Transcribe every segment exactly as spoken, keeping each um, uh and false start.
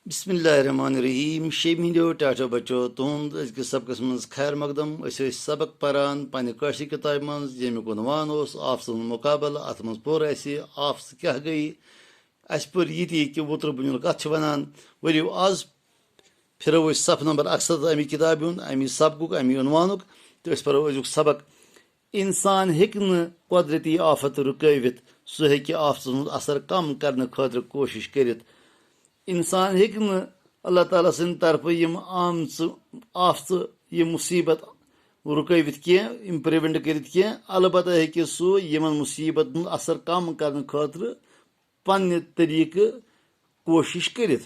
بسم اللہ الرحمن الرحیم۔ شیٚمہِ ہٕنٛدیو ٹاٹھو بچو تُہُنٛد أزکِس سبقس منٛز خیر مقدم۔ أسۍ ٲسۍ سبق پران پننہِ کٲشرِ کِتابہِ منٛز، ییٚمیُک عنوان اوس آفتہٕ سُنٛد مُقابلہٕ۔ اتھ منٛز پوٚر اسہِ آفتہٕ کیٛاہ گٔیہِ۔ اسہِ پوٚر یہِ تہِ کہِ وُترٕ بُنیُل کتھ چھِ ونان۔ ؤلِو آز پھِرو أسۍ صفہٕ نمبر اکھ ستتھ اَمی کِتابہِ ہُنٛد، اَمی سبقُک، اَمی عنوانُک، تہٕ أسۍ پرو أزیُک سبق۔ انسان ہیٚکہِ نہٕ قۄدرتی آفت رُکٲوِتھ، سُہ ہیٚکہِ آفتہٕ سُنٛد اثر کم کرنہٕ خٲطرٕ کوٗشش کٔرِتھ۔ انسان ہیٚکہِ نہٕ اللہ تعالیٰ سٕنٛدِ طرفہٕ یِم آمژٕ آفتہٕ، یِم مُصیبت رُکٲوِتھ کینٛہہ، یِم پریونٹ کٔرِتھ کینٛہہ۔ البتہ ہیٚکہِ سُہ یِمن مُصیبتن ہُنٛد اثر کم کرنہٕ خٲطرٕ پننہِ طریقہٕ کوٗشش کٔرِتھ۔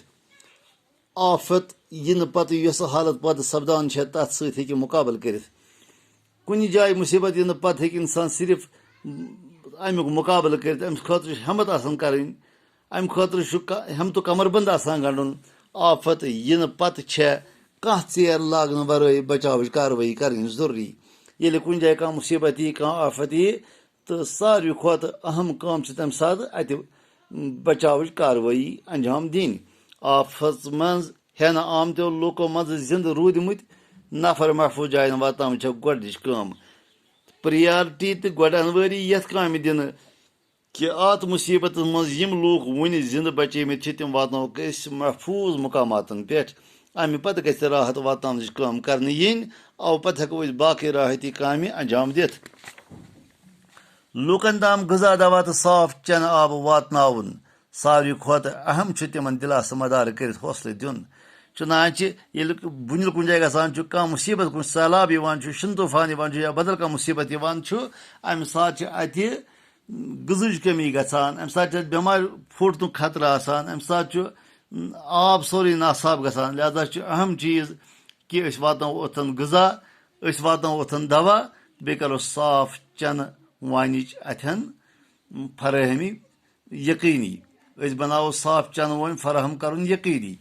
آفت یِنہٕ پتہٕ یۄس حالت پٲدٕ سپدان چھےٚ، تتھ سۭتۍ ہیٚکہِ مُقابلہٕ کٔرِتھ۔ کُنہِ جایہِ مُصیبت یِنہٕ پتہٕ ہیٚکہِ انسان صرف امیُک مُقابلہٕ کٔرِتھ، أمِس خٲطرٕ چھِ ہمت آسان کرٕنۍ، امہِ خٲطرٕ چھُ ک-، ہمت و کمر بند آسان گنڈُن۔ آفت یِنہٕ پتہٕ چھےٚ کانٛہہ ژیر لاگنہٕ ورٲے بچاوٕچ کاروٲیی کرٕنۍ ضروٗری۔ ییٚلہِ کُنہِ جایہِ کانٛہہ مُصیبت یی، کانٛہہ آفت یی، تہٕ ساروی کھۄتہٕ اہم کٲم چھِ تَمہِ ساتہٕ اَتہِ بچاوٕچ کاروٲیی انجام دِنۍ۔ آفژ منٛز ہٮ۪نہٕ آمتیو لوٗکو منٛزٕ زِندٕ روٗدمٕتۍ نفر محفوظ جاین واتناوٕنۍ چھےٚ گۄڈٕنِچ کٲم۔ پریارٹی تہٕ گۄڈٕ انوٲری یَتھ کامہِ دِنہٕ کہِ اَتھ مُصیبتس منٛز یِم لوٗکھ وُنہِ زِندٕ بچیمٕتۍ چھِ، تِم واتناووکھ أسۍ محفوظ مقاماتن پٮ۪ٹھ۔ اَمہِ پتہٕ گژھِ راحت واتناونٕچ کٲم کرنہٕ یِنۍ، اَوٕ پتہٕ ہٮ۪کو أسۍ باقٕے راحتی کامہِ انجام دِتھ۔ لوٗکن تام غذا، دوا تہٕ صاف چنہٕ آب واتناوُن ساروی کھۄتہٕ اہم چھُ تِمن دِلاسہٕ مدارٕ کٔرِتھ حوصلہٕ دیُن۔ چُنانچہ ییٚلہِ بُنیُل کُنہِ جایہِ گژھان چھُ، کانٛہہ مُصیبت، کُنہِ سہلاب یِوان چھُ، شِنہٕ طوٗفان یِوان چھُ یا بدل کانٛہہ مُصیبت یِوان چھُ، اَمہِ ساتہٕ چھِ اَتہِ غذہٕچ کٔمی گژھان، اَمہِ ساتہٕ چھِ اَتہِ بٮ۪مارِ پھوٹنُک خطرٕ آسان، اَمہِ ساتہٕ چھُ، م، آب سورُے ناصاف گژھان۔ لہذا چھُ اہم چیٖز کہِ أسۍ واتناوو اوٚتَن غذا، أسۍ واتناوو اوٚتَن دوا، بیٚیہِ کَرو صاف چَنہٕ وانِچ اَتھٮ۪ن فراہمی یقینی۔ أسۍ بناوو صاف چَنہٕ وٲنۍ فراہم کرُن یقینی۔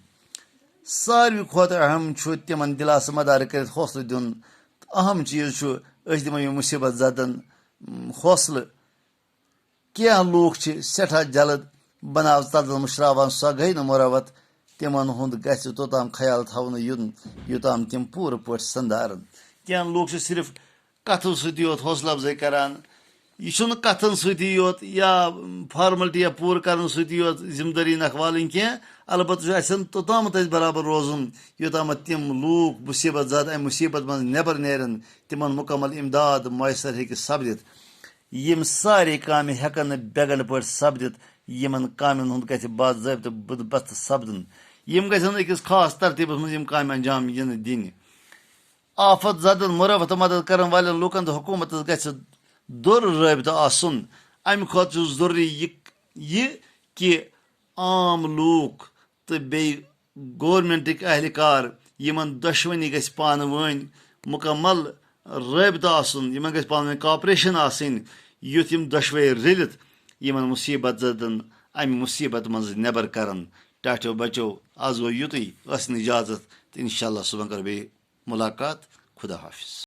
ساروی کھۄتہٕ اہم چھُ تِمن دِلاسہٕ مدارٕ کٔرِتھ حوصلہٕ دیُن۔ اہم چیٖز چھُ، أسۍ دِمو یِم مُصیبت زدن، م، حوصلہٕ۔ کینٛہہ لوٗکھ چھِ سٮ۪ٹھاہ جلد بناو ژلدن مُشراوان، سۄ گٔے نہٕ مُروت۔ تِمن ہُنٛد گژھِ توٚتام خیال تھاونہٕ یُن، یوٚتام تِم پوٗرٕ پٲٹھۍ سندارن۔ کینٛہہ لوٗکھ چھِ صرف کتھو سۭتی یوت حوصلہٕ افزٲیی کران۔ یہِ چھُنہٕ کتھن سۭتی یوت یا فارملٹی یا پوٗرٕ کرنہٕ سۭتی یوت ذمہٕ دٲری نکھوالٕنۍ کینٛہہ، البتہٕ چھُ اَسہِ توٚتامَتھ اَسہِ برابر روزُن، یوٚتامَتھ تِم لوٗکھ مُصیبت زد اَمہِ مُصیبت منٛز نٮ۪بر نیرن، تِمن مُکمل امداد میسر ہیٚکہِ سپدِتھ۔ یِم سارے کامہِ ہٮ۪کن نہٕ بے گنڈٕ پٲٹھۍ سپدِتھ، یِمن کامٮ۪ن ہُنٛد گژھِ باضٲبطہٕ بندوبست سپدُن۔ یِم گژھن أکِس خاص ترتیبس منٛز یِم کامہِ انجام یِنہٕ دِنہِ۔ آفت زدن مُروت تہٕ مدد کرن والٮ۪ن لوٗکن تہٕ حکوٗمتس گژھِ دوٚر رٲبطہٕ آسُن۔ امہِ خٲطرٕ چھُ ضروٗری یہِ، یہِ کہِ عام لوٗکھ تہٕ بیٚیہِ گورنمنٹٕکۍ اہلکار، یِمن دۄشوٕنی گژھِ پانہٕ وٲنۍ مُکمل رٲبطہٕ آسُن، یِمن گژھِ پانہٕ وٲنۍ کاپریشن آسٕنۍ، یُتھ یِم دۄشوے رٔلِتھ یِمن مُصیبت زدن امہِ مُصیبت منٛز نٮ۪بر کرن۔ ٹاٹھیو بچو، از گوٚو یُتُے، ٲسِن اجازت تہٕ انشاءاللہ صُبحن کرو بیٚیہِ مُلاقات۔ خدا حافظ۔